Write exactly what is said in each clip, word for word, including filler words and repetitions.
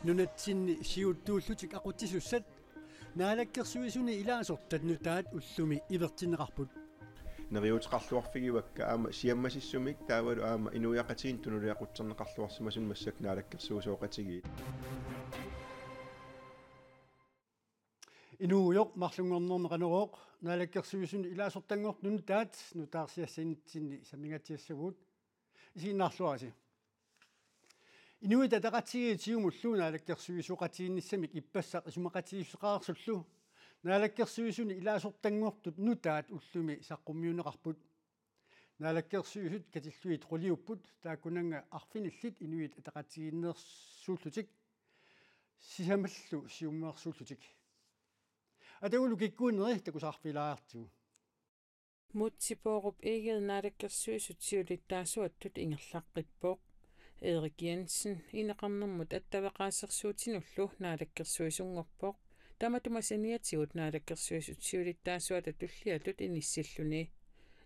Nunatsinni siuttuullutik aqutsisussat naalakkersuisuni ilaasortat nutaat ullumi ivertinneqarput. Neriuuteqarluarfigivakka aamma siammasissumik taavalu aamma inuiaqatigiinnut tunuliaqutserneqarluarsimasumik massakkut naalakkersuisooqatigiit. Inuugujoq marlunngornermi Qanorooq naalakkersuisuni ilaasortanngortut nutaat nutaarsiassanitsinni sammingatsiassavugut. Isiginnaarluarisi. Inuit Ataqatigiit Siumullu naalakkersuisooqatigiinnissamik ippassaq isumaqatigiissuteqarsullu naalakkersuisuni ilaasortanngortut nutaat ullumi saqqummiunneqarput. Naalakkersuisut katillugit quliupput taakkunannga arfinillit Inuit Ataqatigiinneersuullutik sisamallu siummeersuullutik. Atagulu kikkuunneri takusaqarfigilaariartigu. Múte Bourup Egede naalakkersuisut siulittaasuattut ingerlaqqippoq. Erik Jensen ineqarnermut attaveqaasersuutinullu naalakkersuisunngorpoq. Tamatuma saniatigut naalakkersuisut siulittaasuata tulliatut inissilluni.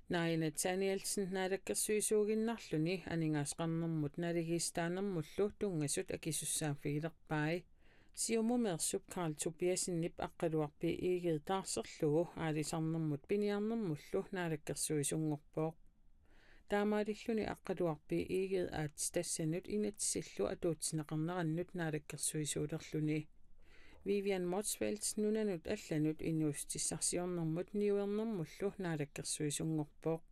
Naaja Nathanielsen naalakkersuisuuginnarluni aningaasaqarnermut naligiissitaanermullu tunngasut akisussaaffigilerpai. Siumumeersup Karl Tobiassenip Aqqaluaq B. Egede taarserlugu aalisarnermut piniarnermullu naalakkersuisunngorpoq. Taamaalilluni Aqqaluaq B. Egede aatsitassanut inatsisillu atuutsinneqarnerannut naalakkersuisuulerluni. Vivian Motzfeldt nunanut allanut inuussutissarsiornermut niuernermullu naalakkersuisunngorpoq.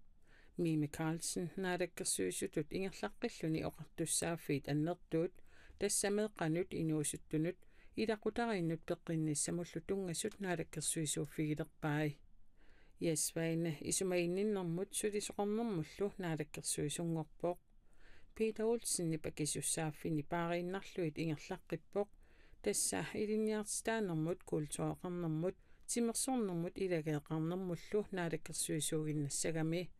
Mimi Karlsen naalakkersuisutut ingerlaqqilluni oqartussaaffiit annertuut, tassa meeqqanut, inuusuttunut, ilaqutariinnut peqqinnissamullu tunngasut naalakkersuisuuffigilerpai. Jess Svane isumaginninnermut sulisoqarnermullu naalakkersuisunngorpoq. Peter Olsenip akisussaaffini paariinnarlugit ingerlaqqippoq, tassa ilinniartitaanermut, kultureqarnermut, timersornermut ilageeqarnermullu naalakkersuisuuginnassagami.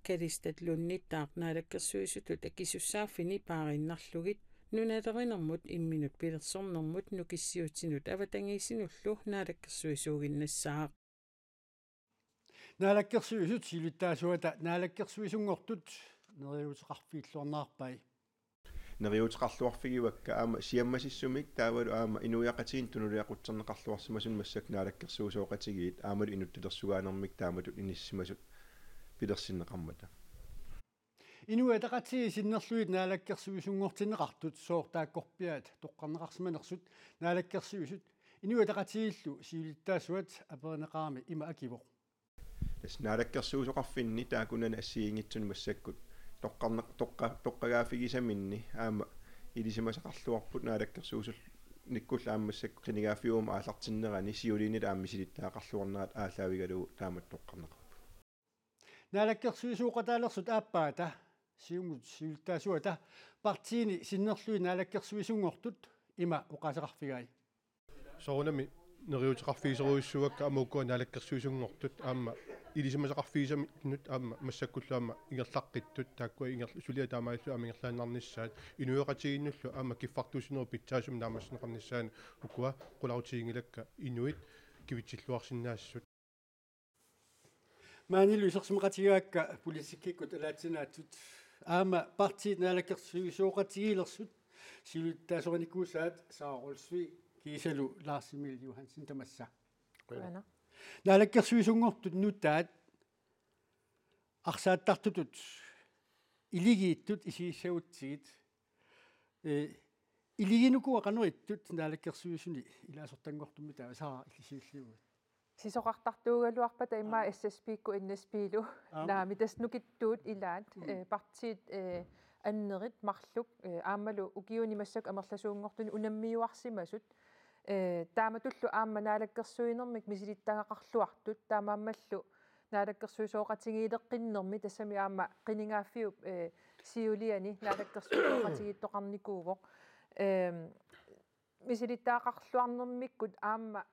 Kalistat Lundittaaq naalakkersuisutut akisussaaffini paariinnarlugit nunalerinermut, imminut pilersornermut, nukissiutinut avatangiisinullu naalakkersuisuuginnassaaq. Naalakkersuisut siulittaasuata naalakkersuisunngortut neriuuteqarfigilluarnerarpai. Neriuuteqarluarfigivakka aamma siammasissumik taavalu aamma inuiaqatigiinnut tunuliaqutserneqarluarsimasumik massakkut naalakkersuisooqatigiit aammalu inuttalersugaanermik taamatut inissimasut pilersinneqarmata. Inuit Ataqatigiit sinnerlugit naalakkersuisunngortinneqartut sooq taakkorpiaat toqqarneqarsimanersut naalakkersuisut Inuit Ataqatigiillu siulittaasuat aperineqarami ima akivoq. Tassa naalakkersuisoqarfinni taakkunani assigiinngitsuni massakkut toqqarneq-, toqqa-, toqqagaaffigisaminni aamma ilisimasaqarluarput naalakkersuisulluunnikkullu aamma massakkut qinigaaffiup aallartinnerani siuliini aamma misilittagaqarluarnerat aallaavigalugu taamatut toqqarneqarput. Naalakkersuisooqataalersut aappaata Siumut siulittaasuata partiini sinnerlugit naalakkersuisunngortut ima oqaaseqarfigai. Soorunami neriuuteqarfigisorujussuuakka aamma ukua naalakkersuisunngortut aamma ilisimasaqarfigisaminut aamma massakkullu aamma ingerlaqqittut taakkua ingerl-, suliat taamaalillutik aamma ingerlaannarnissaat inuiaqatigiinnullu aamma kiffartuussinerup pitsaasumik naammassineqarnissaanut ukua qularutiginngilakka inuit kivitsilluarsinnaassasut. Maanilu isersimaqatigaakka politikkikkut alaatsinaatut aamma partiit naalakkersuisooqatigiilersut siulittaasorinikuusaat Sara Olsvig kiisalu Lars Emil Johansen tamassa. Qujanaq. Naalakkersuisunngortut nutaat arsaattartutut iligiittut isigissagutsigit, ee, iligiinukua qanoq ittut naalakkersuisuni ilaasortanngortummi taava Sara illit siulliuvugut. Sisoqartartuugaluarpata immaqa S S P-kkut N S P-lu. Aap. Naami tassa nukittuut ilaat, mm, eh, partiit, eh, annerit marluk, eh, aammalu ukiuni massakkut amerlasuunngortuni unammiuarsimasut. Eh, taamatullu aamma naalakkersuinermik misilittagaqarluartut taamaammallu naalakkersuisooqatigiileqqinnermi tassami aamma qinigaaffiup, eh, siuliani naalakkersuisooqatigiittoqarnikuuvoq. Ehm, misilittagaqarluarnermikkut aamma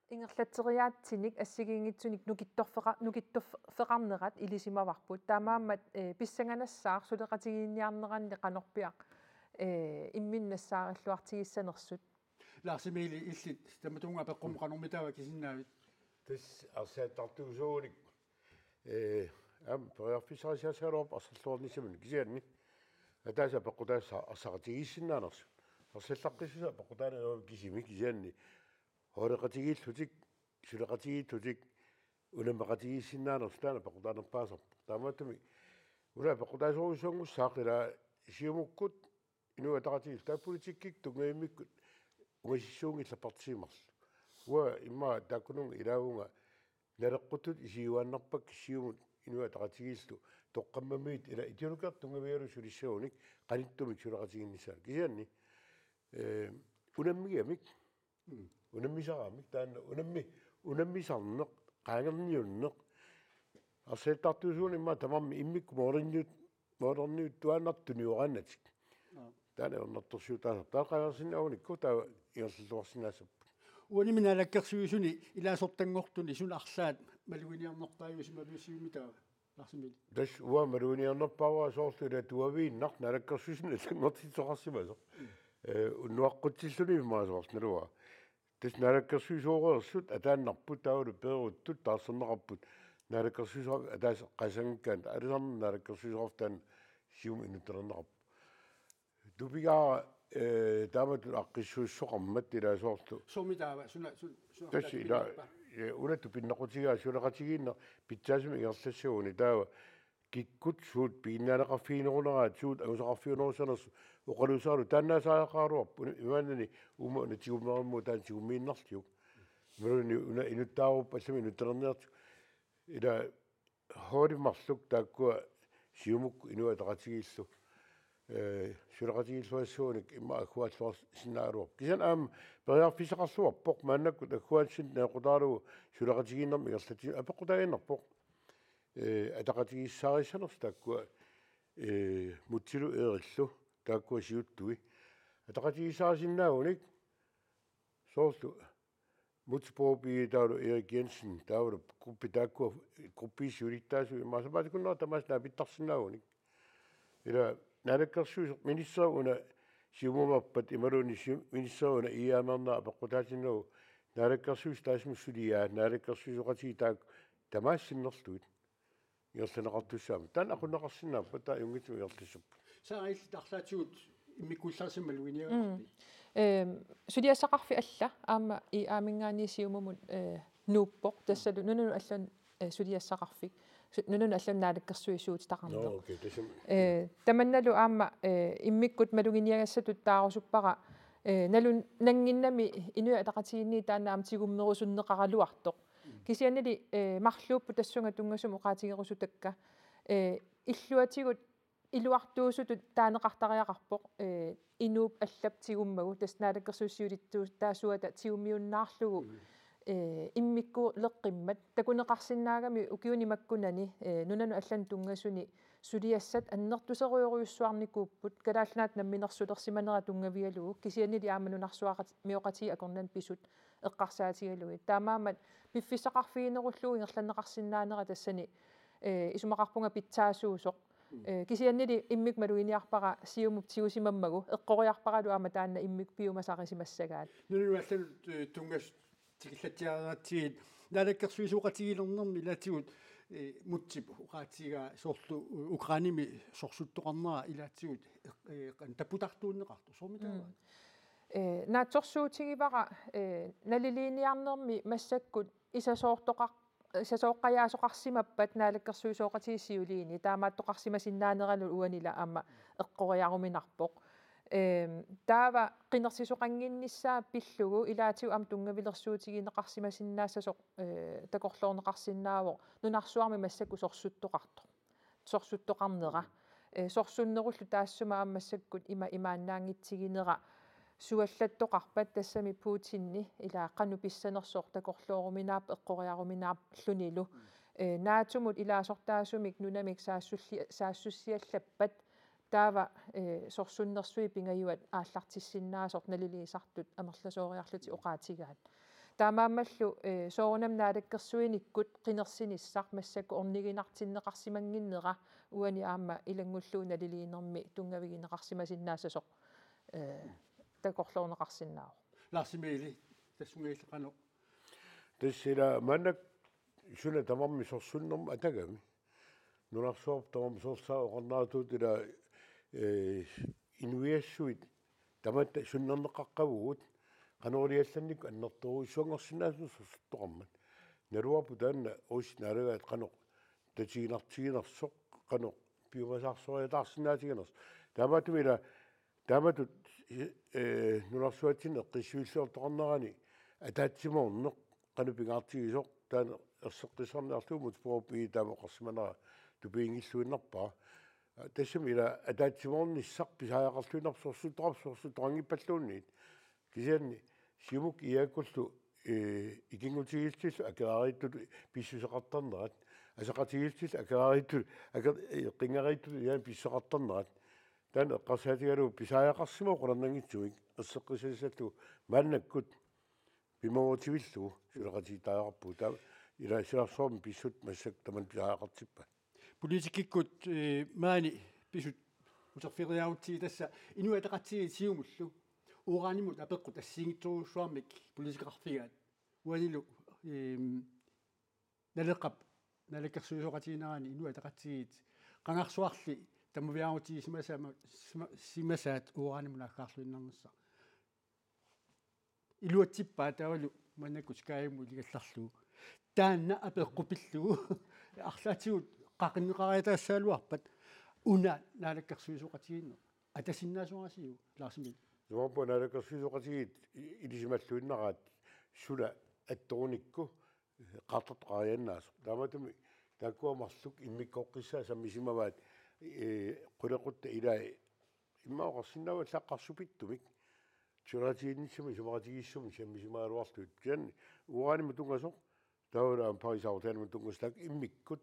ingerlatseriaatsinik assigiinngitsunik nukittorfeqa-, nukittorfeqarnerat ilisimavarput. Taamaammat, eh, pissanganassaaq suleqatigiinniarneranni qanorpiaq, eh, imminut nassaarilluartigissanersut. Lars Emil, illit tamatunnga peqqum qanormitaava kisinnaavit? Tassa arsaattartuusuunik, eh, aamma periarfissarisiassagaluarpoq arsarluarnissaminut kisianni ataaseq peqqutaassaaq arsaqatigiissinnaanersut. Arsallaqqissuseq apeqqutaaneq kisimi kisianni. Hooreqatigiillutik, suleqatigiillutik, unammeqatigiissinnaanersut taanna apeqqutaanerpaasarpoq. Taamaattumik una apeqqutaasorujussuanngussaaq ila Siumukkut Inuit Ataqatigiillu taava politikkikkut tunngavimmikkut ungasissuunngillat partiit marluk. Uanga immaqa taakkununnga ilaavunga naleqquttut isigiuaannarpakka Siumut Inuit Ataqatigiillu toqqammamiit ila ideologiartut tunngavigalugu sulissagunik qanittumik suleqatigiinnissaanut. Kisianni, eh, unammigamik, unammisaraamik, taanna unammi-, unammisarneq, qaangerniunneq, arsaattartuusuuneq immaqa tamarmik immikkut moderniut-, moderniuttuaannartut tunioraannatik. Aap. Taanna ajornartorsiutaasarpoq. Taava qaangersinnaagunikku taava ingerlalluarsinnaassapput. Uanimi naalakkersuisuni ilaasortanngortuni suna arlaat maluginiarnerpaajusimaviusiumi taava? Lars Emil. Tassa uanga maluginiarnerpaavara soorlu ila tuaviinnaq naalakkersuisuni allanngortitsisoqarsimasoq. Eh, unnuaqqutsilluni immaqa soorlu naluara. Tassa naalakkersuisooreersut ataannarput taavalu peeruttut taarserneqarput. Naalakkersuisoq ataaseq qasangikkaan aalisarneq naalakkersuisoqarfik taanna Siumut inuttalerneqarpoq. Tupigaara, eh, taamatut aaqqissuussoqarmat ilaa soorlu. Soormi taava, suna, sun-, suna Tassa ila, tupinnerpa? Eh, una tupinnaqutigaa suleqatigiinneq pitsaasumik ingerlassaguni taava kikkut suut piginnaaneqarfigineruneraat suut angusaqarfiunerussanersut oqaluuseralu taannaasariaqaraluarpoq una-, imaannani uuma una tigummerammu taanna tigummiinnarliuk. Imaluunniit una inuttaaruup allamik inuttalerniartigu. Ila holdit marluk taakkua Siumukkut Inuit Ataqatigiillu, eh, suleqatigiilluassagunik immaqa agguaalluarsinnaagaluarput. Kisianni aamma periarfissaqarluarpoq maannakkut agguaassineq naleqqutaralugu suleqatigiinnermik ingerlatsineq apeqqutaaginnarpoq. Eh, ataqatigiissaarissanersut taakkua, eh, Mutsilu Eerillu taakkua siuttui. Ataqatigiissaarisinnaagunik soorlu Mutsi Bourup Egede taavalu Erik Jensen, taavalu gruppi taakkua, gruppi siulittaasuat immaqa sapaatip akunnera tamaasa naapittarsinnaagunik. Ila naalakkersuisoq ministeri una Siumumappat imaluunniit si-, ministeri una I A-meerneq apeqqutaatinnagu naalakkersuisut taassuma suliaat naalakkersuisooqatigiit taakku tamaasa sinnerlugit ingerlanneqartussaammat. Taanna aqunneqarsinnaappat taava ajunngitsumik ingerlassapput. Saara, illit arlaatigut immikkuullarissamik maluginiagarpit? Mm. Ehm, suliassaqarfik alla aamma I A-minngaanniit Siumumut, eh, nuuppoq. Tassalu nunanut allanut, eh, suliassaqarfik. Su-, nunanut allanut naalakkersuisuutitaqarneq. Nå, okay, tassami. Eh, tamannalu aamma, eh, immikkut maluginiagassatut taarusuppara, eh, nalunnannginnami Inuit Ataqatigiinniit taanna aamma tigummerusunneqaraluartoq. Kisiannili, eh, marluupput tassunga tunngasumik oqaatigerusutakka, eh, illuatigut iluartuusutut taaneqartariaqarpoq, eh, inuup allap tigummagu, tassa naalakkersuisut siulittaasuata tigummiunnaarlugu, eh, immikkuuleqqimmat takuneqarsinnaagami ukiuni makkunani, eh, nunanut allanut tunngasuni suliassat annertuserujorujussuarnikuupput, Kalaallit Nunaat namminersulersimanera tunngavigalugu, kisiannili aamma nunarsuaqat-, -mioqatigiit akornanni pisut eqqarsaatigalugit. Taamaammat piffissaqarfiginerullugu ingerlanneqarsinnaanera tassani, eh, isumaqarpunga pitsaasuusoq. Eh, kisiannili immikkut maluginiarpara Siumup tigusimammagu, eqqoriarparalu aamma taanna immikkut piumasarisimassagaat. Nunanut allanut, eh, tunngasut tikillatsiareeratsigit naalakkersuisooqatigiilernermi ilaatigut, eh, Mutsip oqaatigaa soorlu, eh, Ukrainemi sorsuttoqarnera ilaatigut, eh, eh, qan-, tapputaartuunneqartoq. Soormi taava? Mm. Eh, naatsorsuutigivara, eh, naliliiniarnermi massakkut isasoortoqar-, isasooqqajaasoqarsimappat naalakkersuisooqatigiit siuliini, taamaattoqarsimasinnaaneralu uanila aamma eqqoriaruminarpoq. Ehm, taava qinersisoqannginnissaa pillugu ilaatigut aamma tunngavilersuutigineqarsimasinnaassasoq, eh, takorloorneqarsinnaavoq nunarsuarmi massakkut sorsuttoqartoq. Sorsuttoqarnera. Eh, sorsunnerullu taassuma aamma massakkut ima imaannaanngitsiginera suallattoqarpat tassami Putini ila qanoq pissanersoq takorlooruminaapput eqqoriaruminaarlunilu. Eh, NATO-mut ilaasortaasumik nunamik saassulli-, saassussiallappat taava, eh, sorsunnersuit pingajuat aallartissinnaasoq naliliisartut amerlasooriarlutik oqaatigaat. Taamaammallu, eh, soorunami naalakkersuinikkut qinersinissaq massakkut orniginartinneqarsimannginnera uani aamma ilanngullugu naliliinermi tunngavigineqarsimasinnaassasoq, eh, takorloorneqarsinnaavoq. Lars Emil, tassunga illit qanoq? Tassa ila maannakkut suna tamarmi sorsunnermut atagami. Nunarsuarput tamarmi soorlu oqarneratut ila, eh, inuiassuit tamatta sunnerneqaqqavugut, qanoq iliorlutik annertoorujussuanngorsinnaasunut sorsortoqarmat. Naluarput taanna uus naalagaat qanoq tatiginartiginersoq, qanoq piumasaarsoraataarsinnaatiginersoq. Taamaattumik ila taamatut, eh, nunarsuatsinni eqqissuilliortoqarnerani ataatsimoorneq qanoq pingaartigisoq taanna erseqqissarniarlugu Mutsporup taama oqarsimanera tupiginngilluinnarpara. Tassami ila ataatsimoornissaq pisariaqarluinnarpoq sorsuttaqarpoq sorsuttaqanngippalluunniit. Kisianni Siumukkullu, eh, ikinngutigiillutillu akerariittut pissuseqartarnerat, aseqatigiillutillu akerariittut, ake-, eh, qinngariittut ian pissuseqartarnerat. Taanna eqqarsaatigalugu pisariaqarsimavoq qularnanngitsumik erseqqissallugu maannakkut pimoorutillugu suleqatigiittariaqarpugut. Taava ila silarsuarmi pissutsit massakkut tamanna pisariaqartippaat. Politikkikkut, eh, maani pisut uterfigeriarutsigit tassa Inuit Ataqatigiit Siumullu uranimut apeqqut assigiinngitsorujussuarmik politikeqarfigaat. Uanilu, ehm, Naleqqap naalakkersuisooqatigiinnerani Inuit Ataqatigiit qangarsuarli tamaviaarutigisimasama-, sima-, simasaat uranimut naaggaarluinnarnissaq. Iluatsippaat taavalu maannakkut Skype-mut iligallarlugu. Taanna apeqqut pillugu arlaatigut qaqinneqariataassagaluarpat una naalakkersuisooqatigiinneq. Atasinnaasuusiuk, Lars Emil? Isumaqarpunga naalakkersuisooqatigiit i-, ilisimalluinnaraat suna attorunikku eqqartortariaqannginnassasoq. Taamaattumik taakkua marluk immikkoqqissaat sammisimavaat, eh, qulequttat ilaat immaqa oqarsinnaavallaaqaaq qarsupittumik. Suleqatigiinnissamut isumaqatigiissumik sammisimagaluarlugit. Kisianni uranimut tunngasoq, taavalu aamma Parisaaffianut tunngasoq taakku immikkut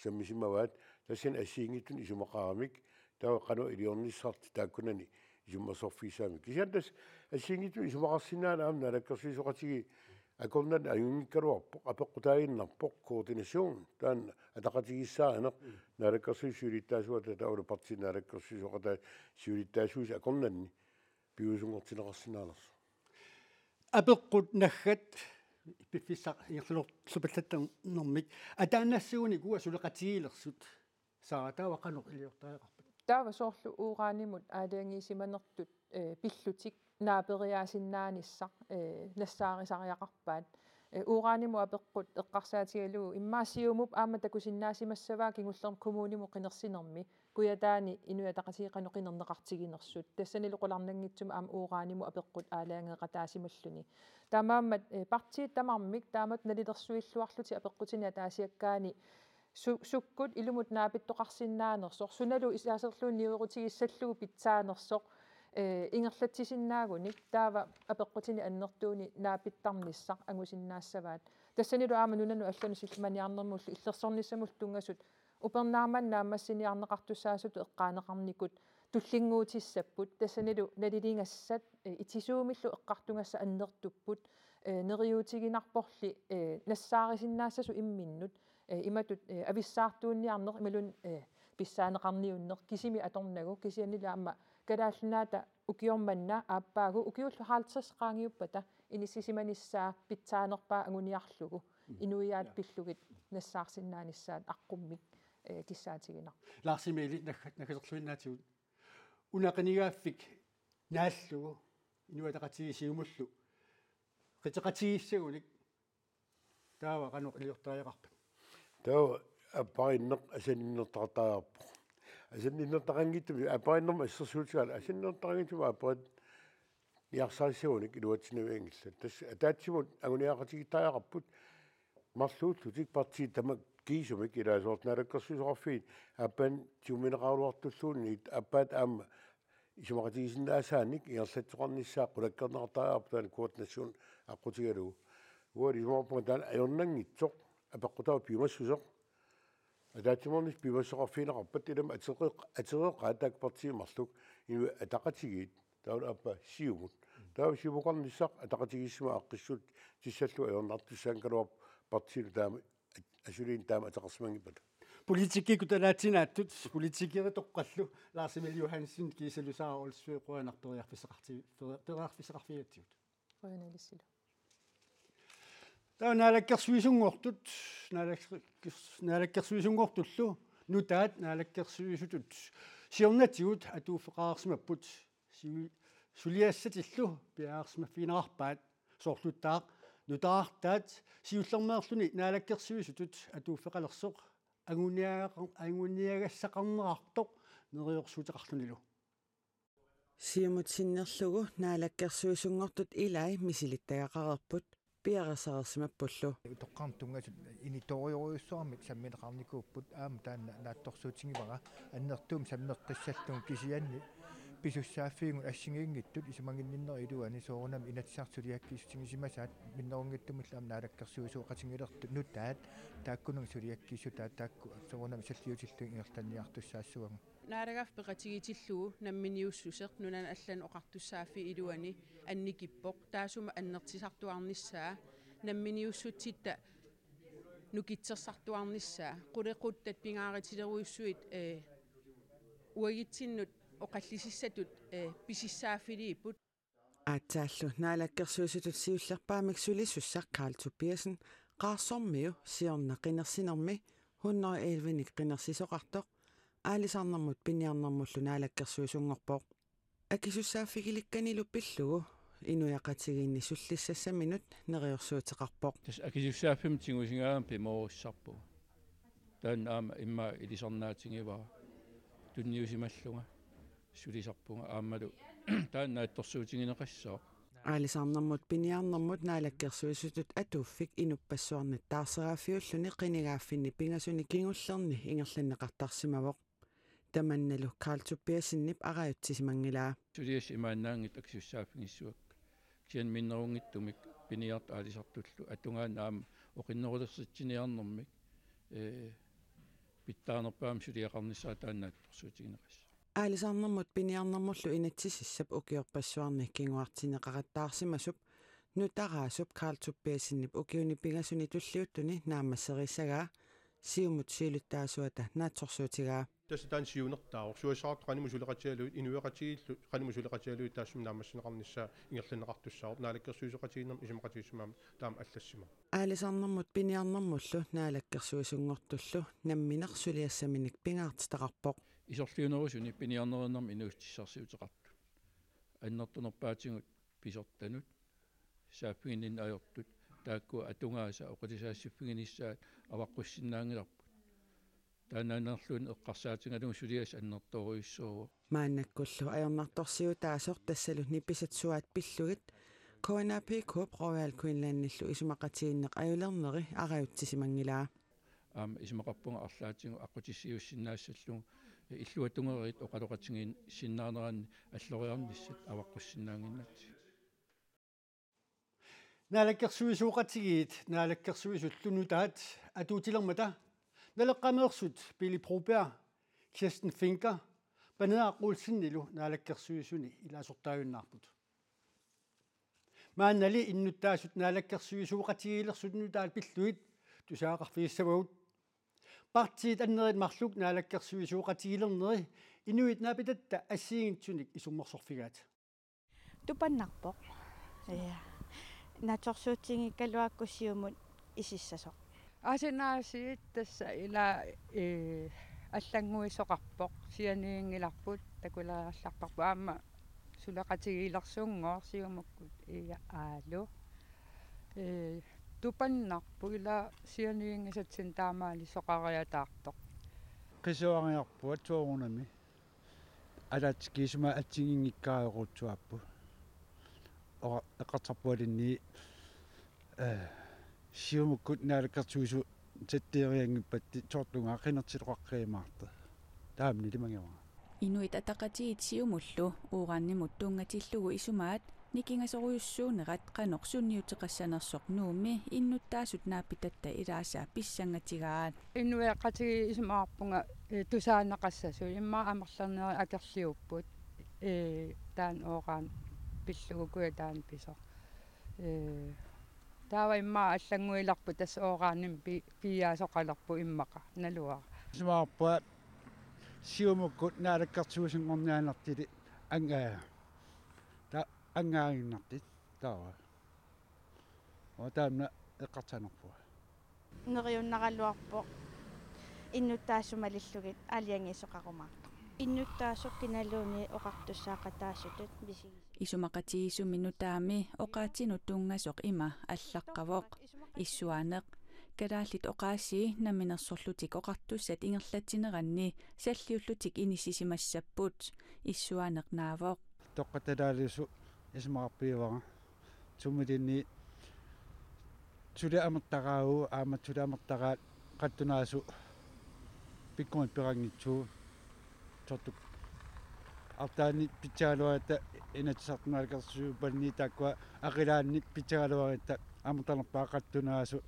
sammisimavaat, tassani assigiinngitsunik isumaqaramik, taava qanoq iliornissartik taakkunani isummersorfigissagami. Kisianni tassa assigiinngitsunik isumaqarsinnaaneq aamma naalakkersuisooqatigiit akornanni ajunngikkaluarpoq, apeqqutaaginnarpoq koordination, taanna ataqatigiissaarineq, naalakkersuisut siulittaasuata taavalu partiit naalakkersuisooqataat siulittaasuisa akornanni piviusunngortinneqarsinnaanersoq. Apeqqut naggat piffissaq ingerlalluarpallattarnermik ataannassaguni uanga suleqatigiilersut. Saara, taava qanoq iliortariaqarpat? Taava soorlu uranimut aalajangiisimanertut, eh, pillutik naaperiaasinnaanissaq, eh, nassaarisariaqarpaat. Eh, uranimut apeqqut eqqarsaatigalugu immaqa Siumup aamma takusinnaasimassavaa kingullermik kommunimut qinersinermi Kujataani Inuit Ataqatigiit qanoq qinerneqartiginersut. Tassanilu qularnanngitsumik aamma uranimut apeqqut aalajangeeqataasimalluni. Taamaammat, eh, partiit tamarmik taamatut nalilersuilluarlutik apeqqutinik ataasiakkaani su-, sukkut ilumut naapittoqarsinnaanersoq, sunalu isaaserlugu niuerutigissallugu pitsaanersoq, eh, ingerlatsisinnaagunik taava apeqqutinik annertuunik naapittarnissaq angusinnaassavaat. Tassanilu aamma nunanut allanut sillimaniarnermullu illersornissamullu tunngasut upernaarmanna naammassiniarneqartussaasutut eqqaaneqarnikut tullinnguutissapput, tassanilu naliligassat, eh, itisuumillu eqqartugassat annertupput, eh, neriuutiginarporli, eh, nassaarisinnaassasoq imminnut, eh, imatut, eh, avissaartuunniarneq imaluunniit, eh, pissaaneqarniunneq kisimi atornagu, kisiannili aamma Kalaallit Nunaata ukioq manna aappaagu ukiullu halvtreds qaangiuppata inissisimanissaa pitsaanerpaaq anguniarlugu, mm, inuiaat, ja, pillugit nassaarsinnaanissaat aqqummik, eh, kissaatiginarpoq. Lars Emil, naggat-, naggaserluinnaatigut. Una qinigaaffik naallugu Inuit Ataqatigiit Siumullu qiteqatigiissagunik taava qanoq iliortariaqarpat? Taava aappariinneq asanninnertaqattariaqarpoq. Asanninnertaqanngitsumik, aappariinnermut assersuutigalugu asanninnertaqanngitsumik aappariit niarsarissagunik iluatsinavianngillat. Tassa ataatsimut anguniagaqatigiittariaqarput marluullutik partiit tamakkiisumik, ilaa, soorlu Naalakkersuisoqarfiit aappaanni tigummineqaraluartulluunniit aappaat aamma isumaqatigisinnaasaanik ingerlatsoqarnissaa qulakkeerneqartariaqarpoq taanna koordination aqqutigalugu. Uanga isumaqarpunga taanna ajornanngitsoq apeqqutaavoq piumassuseq. Ataatsimoornissaq piumassuseqarfigineqarpat, ilami ateqeq-, ateqeqaat taakku partiit marluk, Inuit Ataqatigiit, taavalu aappaa Siumut. Taava Siumukarnissaq ataqatigiissummik aaqqissuutissallugu ajornartussaagaluarpoq partiinut taama, asuliinnut taama ateqarsimanngippata. Politikkikkut kalaallinaattut, politikeritoqqallu, Lars Emil Johansen kiisalu Sara Olsvig, qujanaq periarfissaqarti-, peri-, periarfissaqarfigigatsigut. Qujanaq ilissilu. Taava naalakkersuisunngortut, naalakkers-, naalakkersuisunngortullu nutaat naalakkersuisutut siornatigut atuuffeqarsimapput, sivi-, suliassatillu piareersimaffigineqarpaat, soorluttaaq nutaartaat siullermeerluni naalakkersuisutut atuuffeqalersoq anguniaga-, anguniagassaqarneqartoq neriorsuuteqarlunilu. Siumut sinnerlugu naalakkersuisunngortut ilai misilittagaqareerput piareersarsimappullu. Toqqarnut tunngasut initoorujorujussuarmik sammineqarnikuupput, aamma taanna naatsorsuutigivara annertuumik sammeqqissallugu, kisianni pisussaaffiigut assigiinngitsut isumaginninnerup iluani soorunami Inatsisartut suliakkiissutigisimasaat minnerunngitsumillu aamma naalakkersuisooqatigilertut nutaat taakkununnga suliakkiissutaat taakku soorunami salliutillugit ingerlanniartussaassavagut. Naalagaaffik peqatigiitillugu namminiussuseq nunanut allanut oqartussaaffiup iluani annikippoq, taassuma annertusartuarnissaa, namminiussutsitta nukittorsartuarnissaa, qulequttat pingaarutilerujussuit, eh, uagutsinnut oqallisissatut, eh, pisissaaffiliipput. Aatsaallu naalakkersuisutut siullerpaamik sulisussaq Karl Tobiassen Qaarsormiu siorna qinersinermi hundrede og elleve-nik qinersisoqartoq aalisarnermut piniarnermullu naalakkersuisunngorpoq. Akisussaaffigilikkanilu pillugu inuiaqatigiinni sullissassaminut neriorsuuteqarpoq. Tassa akisussaaffimmik tigusigaangama pimoorussarpunga. Taanna aamma immaqa ilisarnaatigivara, tunniusimallunga sulisarpunga aammalu taanna naatsorsuutigineqassaaq. Aalisarnermut piniarnermut naalakkersuisutut atuuffik inuppassuarnit taarseraaffiulluni qinigaaffinni pingasuni kingullerni ingerlanneqartarsimavoq. Tamannalu Karl Tobiassenip arajutsisimanngilaa. Suliassat imaannaanngitsut akisussaaffigissuakka. Kisianni minnerunngitsumik piniartut aalisartullu atugaannaq aamma oqinnerulersitsiniarnermik, ee, pitsaanerpaamik suliaqarnissaa taanna naatsorsuutigineqassaaq. Aalisarnermut piniarnermullu inatsisissap ukiorpassuarni kinguartinneqaqattaarsimasup nutaraasup Karl Tobiassenip ukiuni pingasuni tulliuttuni naammasseriissagaa Siumut siulittaasuata naatsorsuutigaa. Tassa taanna siunertaavoq, susassaqartut qanimut suleqatigalugit, inuiaqatigiillu qanimut suleqatigalugit taassuma naammassineqarnissaa ingerlanneqartussaavoq, naalakkersuisooqatigiinnermi isumaqatigiissummik aamma taama allassimavoq. Aalisarnermut piniarnermullu naalakkersuisunngortullu nammineq suliassaminik pingaartitaqarpoq. Isorliunerusuni piniarnerinermi inuussutissarsiuteqartut. Annertunerpaatigut pisortanut saaffiginninneq ajortut, taakku atugaasa oqilisaasiffiginissaat avaqqussinnaanngilarput. Taannaannerluunniit eqqarsaatigalugu suliassaq annertoorujussuuvoq. Maannakkullu ajornartorsiutaasoq tassalu nipisat suaat pillugit K N A P K-p Royal Greenlandillu isumaqatigiinneq ajulerneri arajutsisimanngilaa. Aamma isumaqarpunga arlaatigut aqqutissiuussinnaassallugu illuatungeriit oqaloqatigiissinnaaneranni alloriarnissat avaqqussinnaannginnatsigu. Naalakkersuisooqatigiit naalakkersuisullu nutaat atuutilermata Naleqqameersut Pele Broberg, Kirsten Fencker, Paneeraq Olsenilu naalakkersuisuni ilaasortaajunnaarput. Maannali innuttaasut naalakkersuisooqatigiilersut nutaat pillugit tusagaqarfigissavagut. Partiit annerit marluk naalakkersuisooqatigilerneri inuit naapitatta assigiinngitsunik isummersorfigaat. Tupannarpoq. Ja. Naatsorsuutiginngikkaluarukku Siumut isissasoq. Asinaasiit tassa ila, ee, allannguisoqarpoq, sianiginngilarput, takuleriarallarparput aamma suleqatigiilersunngooq Siumukkut, ia, aalu. Ee, tupannarpoq ila sianiginngisatsinnut taamaalisoqariataartoq. Qisuariarpugut soorunami. Alaatsik isuma atsiginngikkaarerutsuvappu. Oqa-, eqqartorpualinni, eh, Siumukkut naalakkersuisut satteerianngippatti soorlu qinersiloqaqqerumaartoq. Taamani ilimagivara. Inuit Ataqatigiit Siumullu uranimut tunngatillugu isumaat nikingasorujussuunerat qanoq sunniuteqassanersoq Nuummi innuttaasut naapitatta ilaasa pissangatigaat. Inuiaqatigiit isumaqarpunga, eh, tusaaneqassasut, immaqa amerlanerit akerliupput, eh, taanna uran pillugu kujataani pisoq. Eh, taava immaqa allannguilerput tassa uranimik pi-, piiaasoqalerput immaqa naluara. Isumaqarpunga Siumukkut naalakkersuisunngorniarnertili anga-, ta-, angaaginnartut taava. Uanga taanna eqqarsaannerpunga. Neriunnaraluarpoq innuttaasut malillugit aalajangiisoqarumaartoq. Innuttaasut kinaluunniit oqartussaaqataasutut misigis-. Isumaqatigiissummi nutaami oqaatsinut tunngasoq ima allaqqavoq: Issuaaneq. Kalaallit oqaasii namminersorlutik oqartussat ingerlatsineranni salliullutik inissisimassapput. Issuaaneq naavoq. Toqqatalaalisu isumaqarpigivara. Sumiluunniit suli amertaqaagut, aamma suli amertaqaat qallunaasut pikkorissut peqanngitsut. Soorlu arlaannik pitsagaluaratta Inatsisartuni naalakkersuisuuppalluunniit taakkua aqilaannik pitsagaluaratta amerlanerpaat qallunaasut.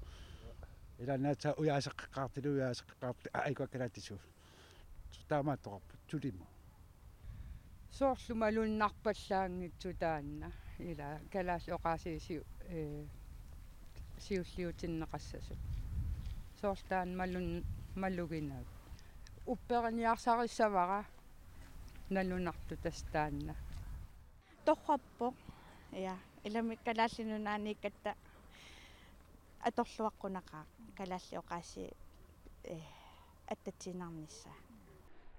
Ilaannaatsa ujaaseqqeqqaartut, ujaaseqqeqqaartut, aa, ikua kalaallisut. Taamaattoqarpoq sulimut. Soorlu malunnarpallaanngitsut taanna. Ila kalaallit oqaasii siu-, ee, siulliutinneqassasut. Soorlu taanna malun-, maluginagu. Upperiniarsarissavara nalunartoq tassa taanna. Torrappoq. Ja, ilami Kalaallit Nunaanniikkatta atorluaqqunaqaaq kalaallit oqaasii, ee, attatsiinnarnissaa.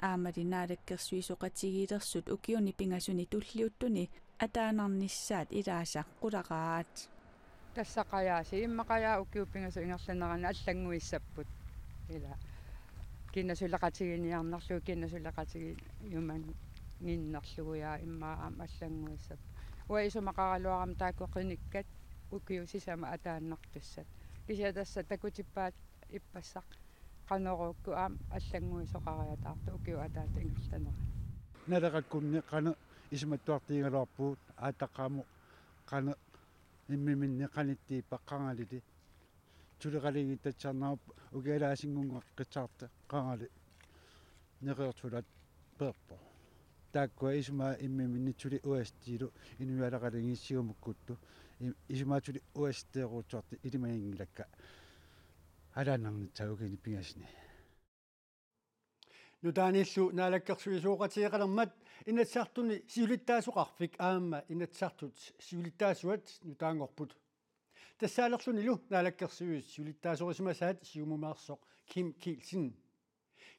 Aammali naalakkersuisooqatigiilersut ukiuni pingasuni tulliuttuni ataannarnissaat ilaasa qularaat. Tassa qajaasiit, immaqa qajaa ukiut pingasut ingerlaneranni allannguissapput. Ila. Kina suleqatiginiarnerlugu, kina suleqatigiumaginnarlugu ja immaqa aamma allannguissapput. Uanga isumaqaraluarama taakku qinikkat ukiut sisamat ataannartussat. Kisianni tassa takutippaat ippassaq qanoruukku aamma allannguisoqariataartoq ukiut ataata ingerlaneranni. Naleqakkunni qanoq isumattuartigigaluarpugut, aallaqqaammut qanoq immiminni qanittuuppat qangalili. Suleqaligittassarnagu ukialaasinngunngoqqissaartoq qangali neqersulaat peerpoq. Taakkua isumaat immiminni suli uastiilu inuiaqatigiit siumukkuttu. I-, isumaat suli uasteeruutsuartut ilimaginngilakka. Ataannarnissaat ukiuni pingasuni. Nutaanillu naalakkersuisooqatigeqalermat Inatsisartuni siulittaasoqarfik aamma Inatsisartut siulittaasuat nutaanngorput. Tassaalerlunilu naalakkersuisut siulittaasorisimasaat siumumeersoq Kim Kielsen.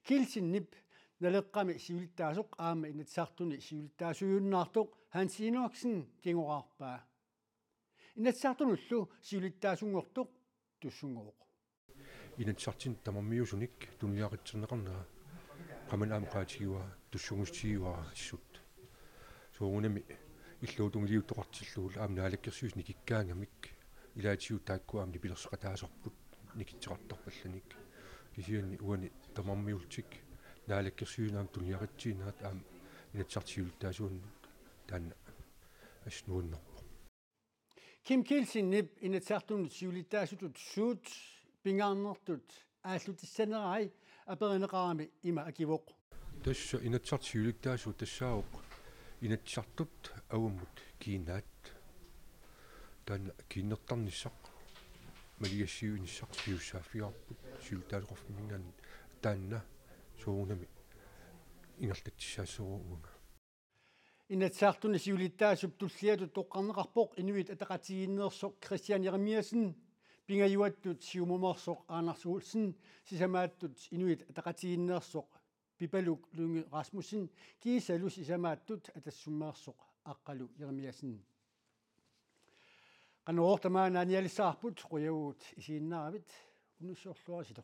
Kielsenip Naleqqami siulittaasoq aamma Inatsisartuni siulittaasuujunnaartoq Hans Enoksen kingoraarpaa. Inatsisartunullu siulittaasunngortoq tussunngooq. Inatsisartuni tamarmiusunik tunuliaqutserneqarnera qamani aamma oqaatigivara, tussunnguutigivara assut. Soorunami illuatungiliuttoqartillugu aamma naalakkersuisut nikikkaangamik ilaatigut taakku aamma nipilersoqataasarput nikitseqartarpallanik. Kisianni uani tamarmiullutik naalakkersuisuni aamma tunuliaqutsiinerat aamma Inatsisartut siulittaasuunnut taanna assut nuannerpoq. Kim Kielsenip Inatsisartunut siulittaasutut suut pingaarnertut aallutissanerai aperineqarami ima akivoq. Tassa Inatsisartut siulittaasuat tassaavoq Inatsisartut avammut kiinaat. Taanna kiinnertarnissaq maligassiuinissaq pisussaaffigaarput siulittaasoqarfimminngaanniit, taanna soorunami ingerlatsissaassooq uanga. Inatsisartuni siulittaasup tulliatut toqqarneqarpoq Inuit Ataqatigiinneersoq Kristian Jerimiassen, pingajuattut siumumeersoq Anders Olsen, sisamaattut Inuit Ataqatigiinneersoq Pipaluk Lynge Rasmussen kiisalu sisamaattut Atassummeersoq Aqqalu Jerimiassen. Qanorooq tamaani aanialissavarput, qujavugut isiginnaaravit, unnussiorluarisilu.